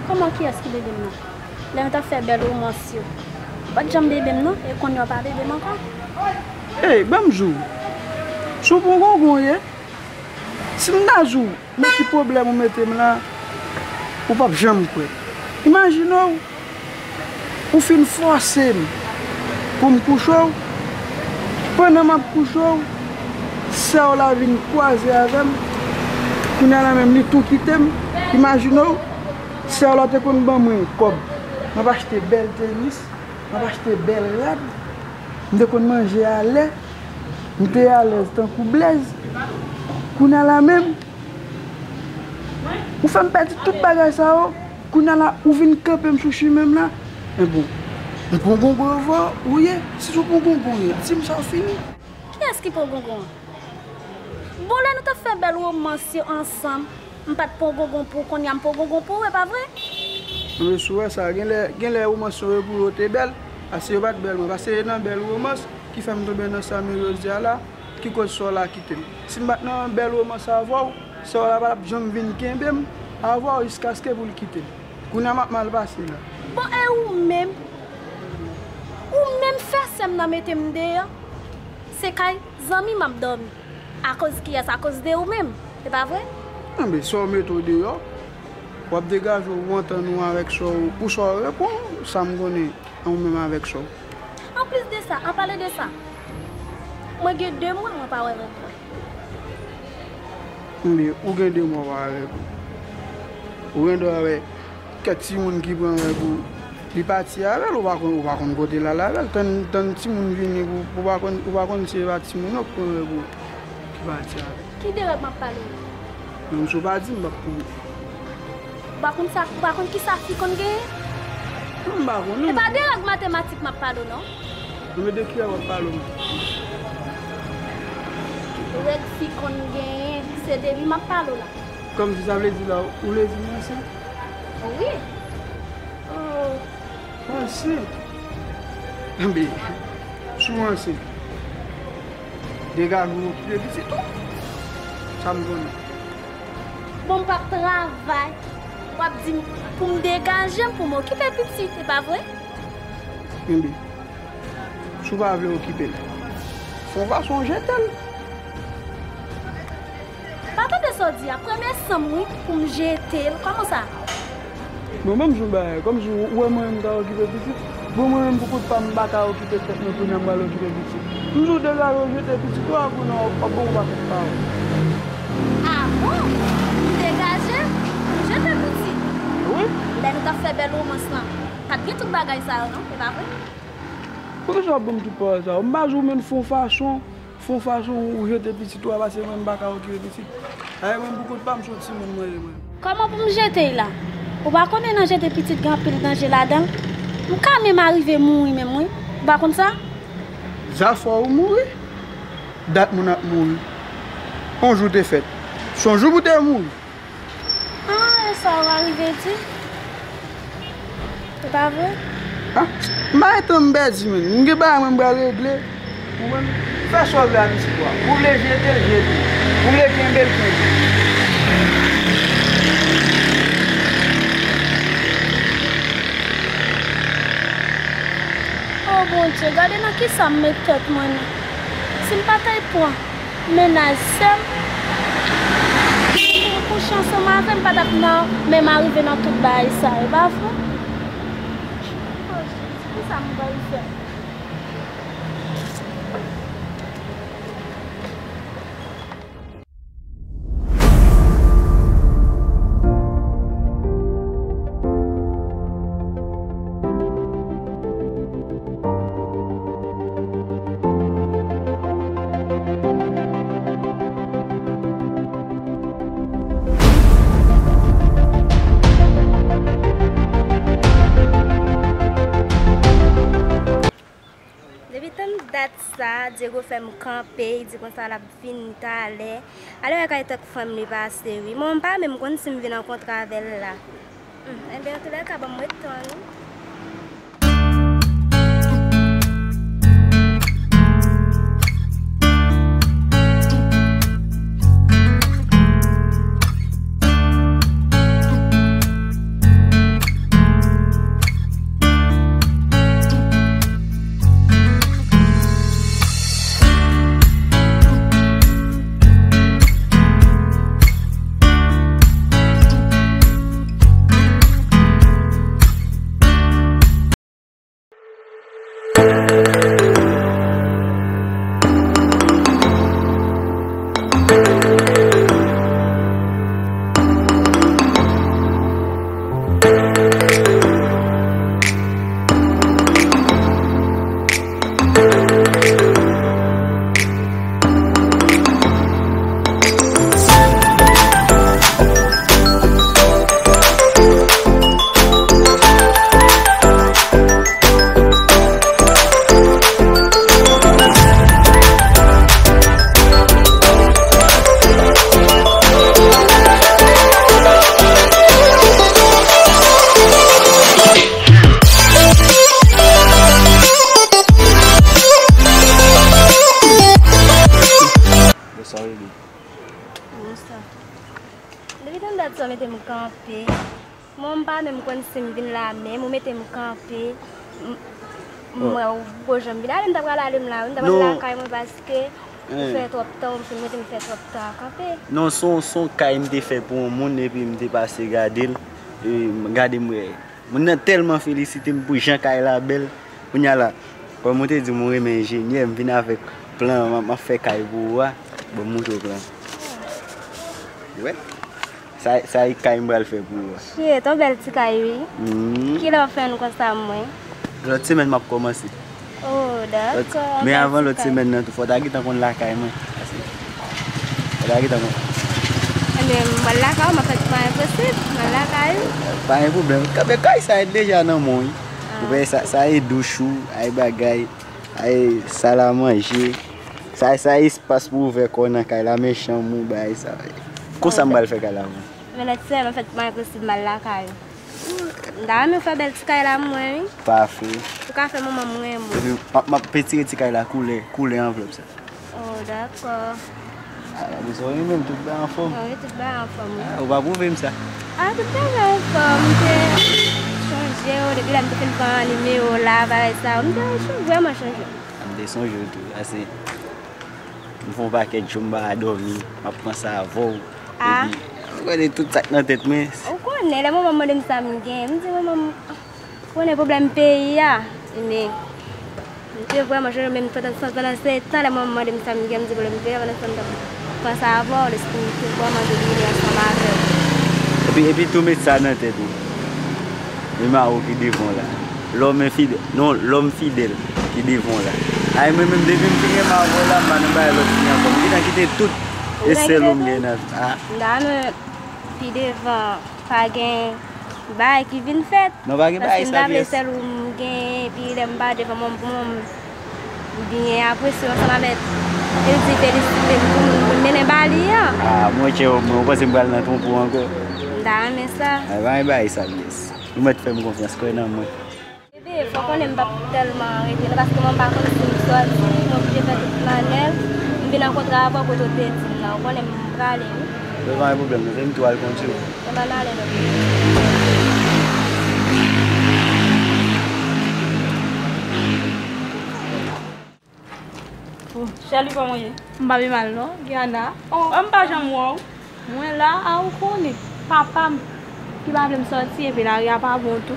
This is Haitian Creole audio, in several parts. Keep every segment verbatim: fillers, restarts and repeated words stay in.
Kòman, kiyès ki bebe m nan? Lè nou t ap fè bèl womans yo, ou pa t janm bebe m non, e kounye a w pa bebe m ankò. Ey, ban m di w, si w pran gongon w ye, si m ta di w nan ki pwoblèm ou mete m la, ou p ap janm kwè. Imajine w, ou fin fòse m pou m kouche w. Pandan m ap kouche w, sè w la vin kwaze avè m. Kounye a la menm, li tou kite m. Imajine w, sè w la te konn ban mwen kòb. M ap achte bèl tenis, m ap achte bèl rad. M te konn manje alè. M te alèz tankou blèz. Kounye a la menm, ou fè m pèdi tout bagay sa yo. Kounye a la, ou vin kanpe m sou chimen m la. Men bon, m pran gongon avè w ye. Si w pran gongon ye, di m sa w fini. Kiyès ki pran gongon an? Bon, lè nou t ap fè bèl womans yo ansanm, m pa t pran gongon pou ou, kounye a m pran gongon pou ou, e pa vre? Anben, si w wè sa, genlè, genlè womans yo pou yo te bèl, paske yo pa t bèl, mwen, paske se nan bèl womans ki fè m tonbe nan sa m ye jodi a la, ki koz sè w la kite m. Si m pa t nan bèl womans avè w, sè w la pa t ap janm vin kenbe m avè w jiskaske pou l kite m. Kounye a m ap mal pase la. Bon, e ou menm? Ou menm fè sè m nan mete m deyò. Se kay zanmi m ap dòmi. Akoz kiyès? Akoz de ou menm. E pa vre? Anben, sa w mete w deyò, w ap degaje w, w antann ou avèk sa w, pou sa w reponn, sa m konnen, an ou menm avèk sa w. Anplis de sa, an pale de sa, mwen gen de mwa mwen pa wè Rèk mwen. Anben, ou gen de mwa w pa wè Rèk ou. Ou gen dwa wè kèk timoun ki pran Rèk ou, li pati avè l, ou pa konn, ou pa konn kote l al avè l. Tann, tann timoun vini pou, ou pa konn, ou pa konn si se pa timoun nan k pran Rèk ou ki pati avè l. Ki de Rèk m ap pale w la? Menm si w pa di m, m p ap konnen. Ou pa konn sa, ou pa konn ki sa fi konn genyen? Non, m pa konnen. E pa de Rèk matematik m ap pale w non. Anben, de ki Rèk w ap pale w menm? Règ fi konn genyen, se de li m ap pale w la. Kòmsi sa vle di la, ou vle di m ansent? Wi. Oh, ou ansent? Anben, si w ansent, degaje w okipe pitit ou. Sa m konnen. Bon, m p ap travay, w ap di m pou m degaje m, pou m okipe pitit, e pa vre? Enben, si w pa vle okipe l, fè yon fason w jete l. Pa tande sa w di a, premye san m wi pou m jete l, kòman sa? Bon, ban m di w yon bagay, kòmsi w wè mwen menm m ka okipe pitit, bon, mwen menm pou kont pa m, m pa ka okipe tèt mwen, kounye a m pral okipe pitit. M di w degaje w jete pitit ou a, kounye a w ap ban m yon pakèt pawòl. A bon? M degaje m, m jete pitit. Wi. Lè nou t ap fè bèl womans lan, pa t gen tout bagay sa yo non, e pa vre? Poukisa w ap ban m tout pawòl sa yo? M pa di w menm fè yon fason, fè yon fason ou jete pitit ou a, paske mwen m pa ka okipe pitit. Dayè mwen pou kont pa m, se yon timoun mwen ye mwen. Kòman pou m jete l la? Ou pa konnen nan jete pitit gen anpil danje ladan l? M ka menm arive mouri menm wi. Ou pa konn sa? Zafè ou mouri? Dat moun ap mouri. On jou te fèt. Se yon jou pou te mouri. Ah, e sa ou arive di? Se pa vre? Ah, m pa gen tan m pèdi menm. M gen bagay mwen m pral regle. Ou konprann? Fè sa w vle a pitit ou a. Ou vle jete l, jete l. Ou vle kenbe l, kenbe l. Oh Bondye, gade nan kisa m met tèt mwen non. Si m pa t al pran mennaj sè m pou l kouche ansanm avè m, m pa t ap nan menm arive nan tout bagay sa yo, pa vre? Oh Jezi, kisa m pral fè? Depi tann dat sa, Diego fè m kanpe, li di konsa l ap vini talè. Ale wè kay tank fanm li pase wi. Mwen m pa menm konn si m vin rankontre avè l la. Hmm, enben, antoulèka, ban m ret tann wi. kanpe. Mwen, m pa menm konn si m vin la menm, ou mete m kanpe. M, m wè ou poko janm vin ale, m ta pral ale m la wi, m ta pral lakay mwen paske ou fè twòp tan, ou fin mete m fè twòp tan a kanpe. Non, se yon, se yon kay m te fè pou yon moun, epi m te pase gade l, e m gade m wè. Moun nan tèlman felisite m pou jan kay la bèl. Kounye a la, kòm ou te di m ou renmen enjenyè, m vin avèk plan, m ap, m ap fè kay pou ou a. Bon, m montre w plan. Ou wè? Sa, sa e kay m pral fè pou ou a. Shit, yon bèl ti kay wi. Kilè w ap fè nou konsa mwen? Lòt semèn m ap kòmanse. Oh, dakò. Men avan lòt semèn nan tou, fò w ta gentan konn lakay mwen. Fò w ta gentan konn. Ebyen, m pral lakay ou, m ap fè tout mwayen posib, m pral lakay ou. Pa gen pwoblèm. Kanpe kay sa e deja nan men w wi. Ou wè sa, sa e douch ou, ay bagay, ay sal a manje. Sa, sa e espas pou w ouvè kò w nan kay la, men chanm ou, bagay sa. Konsa m pral fè kay la mwen. Men lòt semèn, m ap fè tout mwayen posib, m al lakay ou. M ta renmen w fè bèl ti kay la mwen wi. Pafè. Ou ka fè manman m renmen w. Epi m ap, m ap pentire ti kay la koulè, koulè anvlòp sa. Oh, dakò. A, la, m sou renmen m, tout bagay anfòm. Wi, tout bagay anfòm wi. A, ou pa pwouve m sa. A, tout bagay anfòm, m te chonje w depi lè m te fin pran nimewo w la, bagay sa yo, m te chonje, vrèman chonje. A, m te sonje w tou, ase. M fè yon pakèt jou m pa dòmi, m ap panse avè w. A. Epi, ou konnen tout sa k nan tèt mwen. Ou konnen, lè manman m mande m sa m gen, m di manman m, ou konnen pwoblèm peyi a. Men, m te vrèman chonje, men pandan, pandan se tan, lè manman m mande m sa m gen, m di pwoblèm peyi a, pandan se tan m t ap panse avè w, lespri m te vrèman domine ansanm avè w. Epi, epi tou met sa nan tèt ou. E mari w ki devan w la. Lòm enfidèl. Non, lòm fidèl ki devan w la. Ay, mwen menm, depi m fin renmen avè w la, m pa nan bagay lòt fi ankò. M gentan kite tout. E sèl ou m gen nan vi a. M ta renmen pi devan, pa gen bagay ki vin fèt. Non, pa gen bagay sa, pyès. Paske m ta vle sèl ou m gen, epi lè m pa devan mwen, pou mwen, m byen apresye ansanm avèk, e di felisite m pou moun pou l mennen ba li an. A, monchè, mwen, ou panse m pral nan twonpe w ankò? M ta renmen sa. Ay, pa gen bagay sa, pyès. Ou mèt fè m konfyans, kwè nan mwen. Bebe, fò w konnen m p ap tèlman rete non, paske mwen m pa konn si m sòti, m oblije fè tout manèv, m vin rankontre avè w kote w te di m nan. Ou konnen m prale wi. Yo, pa gen pwoblèm non, se m tou al kondui w. Ebyen, n ale non. Oh, Shelly, kòman w ye? M pa pi mal non, Gianna. Oh, m pa janm wè w. Mwen la, a, ou konnen, papa m ki pa vle m sòti, epi lari a pa bon tou.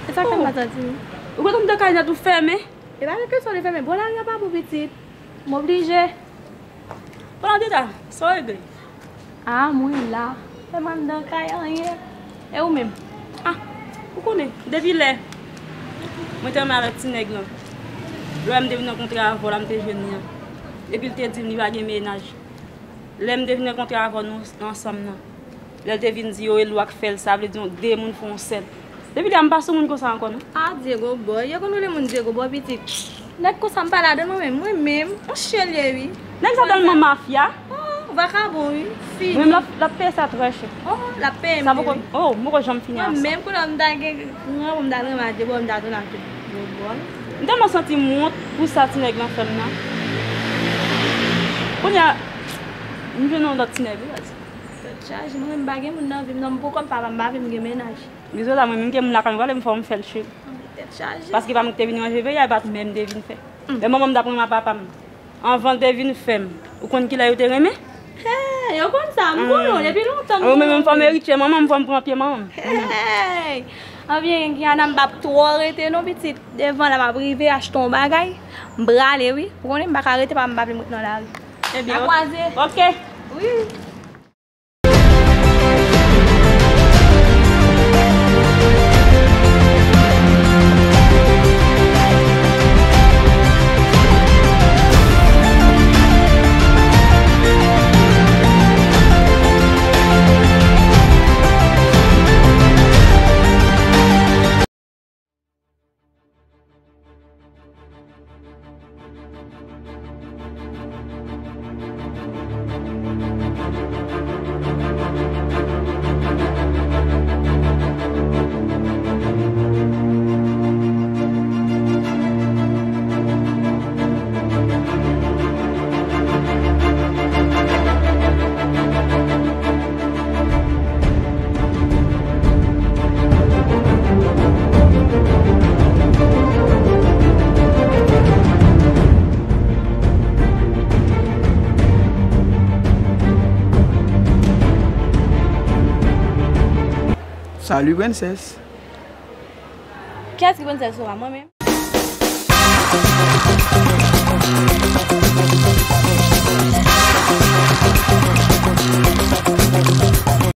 E sa k fè m pa sòti non. Ou kontan m te kay nan tou fèmen? E pa kesyon de fèmen, bon, lari a pa bon pitit. M oblije. Pandan w te ta, sa w regle? A, mwen la. Fè m anndan kay anyen. E ou menm? A, ou konnen, depi lè mwen te renmen avèk ti nèg lan, lè m te vin rankontre avè w la, m te jwenn li an. Epi l te di m li pa gen mennaj. Lè m te vin rankontre avè w, nou ansanm nan. Lè l te vin di yo e lwa k fè l, sa vle di yon de moun fè yon sèl. Depi lè a m pa sou moun konsa ankò non. A, Diego boy, yo konn rele moun Diego boy pitit. Nèg konsa m pa ladan l mwen menm, mwen menm, on chen l ye wi. Nèg sa tèlman mafya. Oh, vakabon wi, fini. Mwen menm l ap, l ap peye sa trè chè. Oh, l ap peye m. Sa poko, oh, m poko janm fini avè sa. Mwen menm kounye a m ta gen gran, m ta renmen al de bò, m ta tounen ak tout gwo bòl. M tèlman santi m wont pou sa ti nèg lan fè m nan. Kounye a, m jwenn yon lòt ti nèg wi, baz. Tèt chaje, mwen menm m pa gen moun nan vi m non, m poko m papa, m pa vle m gen mennaj. Rizolta, mwen menm gen moun lakay mwen, pale m fò m fè l cheri. Tèt chaje. Paske pa mwen ki te vin ranje peyi a, e pa t mè m te vin fè. Lè manman m t ap renmen ak papa m, anvan l te vin fè m, ou konn kilè yo te renmen? Hey, yo konn sa, m konnen w depi lontan, m konnen w. Mwen menm fò m eritye manman m, fò m pran pye manman m. Hey! Ebyen, Gianna, m p ap twò rete non pitit. Devan la m ap rive achte yon bagay, m prale wi. Ou konnen m pa ka rete, papa m pa vle m ret nan lari. Ebyen, n a kwaze. Ok. Wi. Salut, princesse. Kiyès ki princesse ou a? Mwen menm?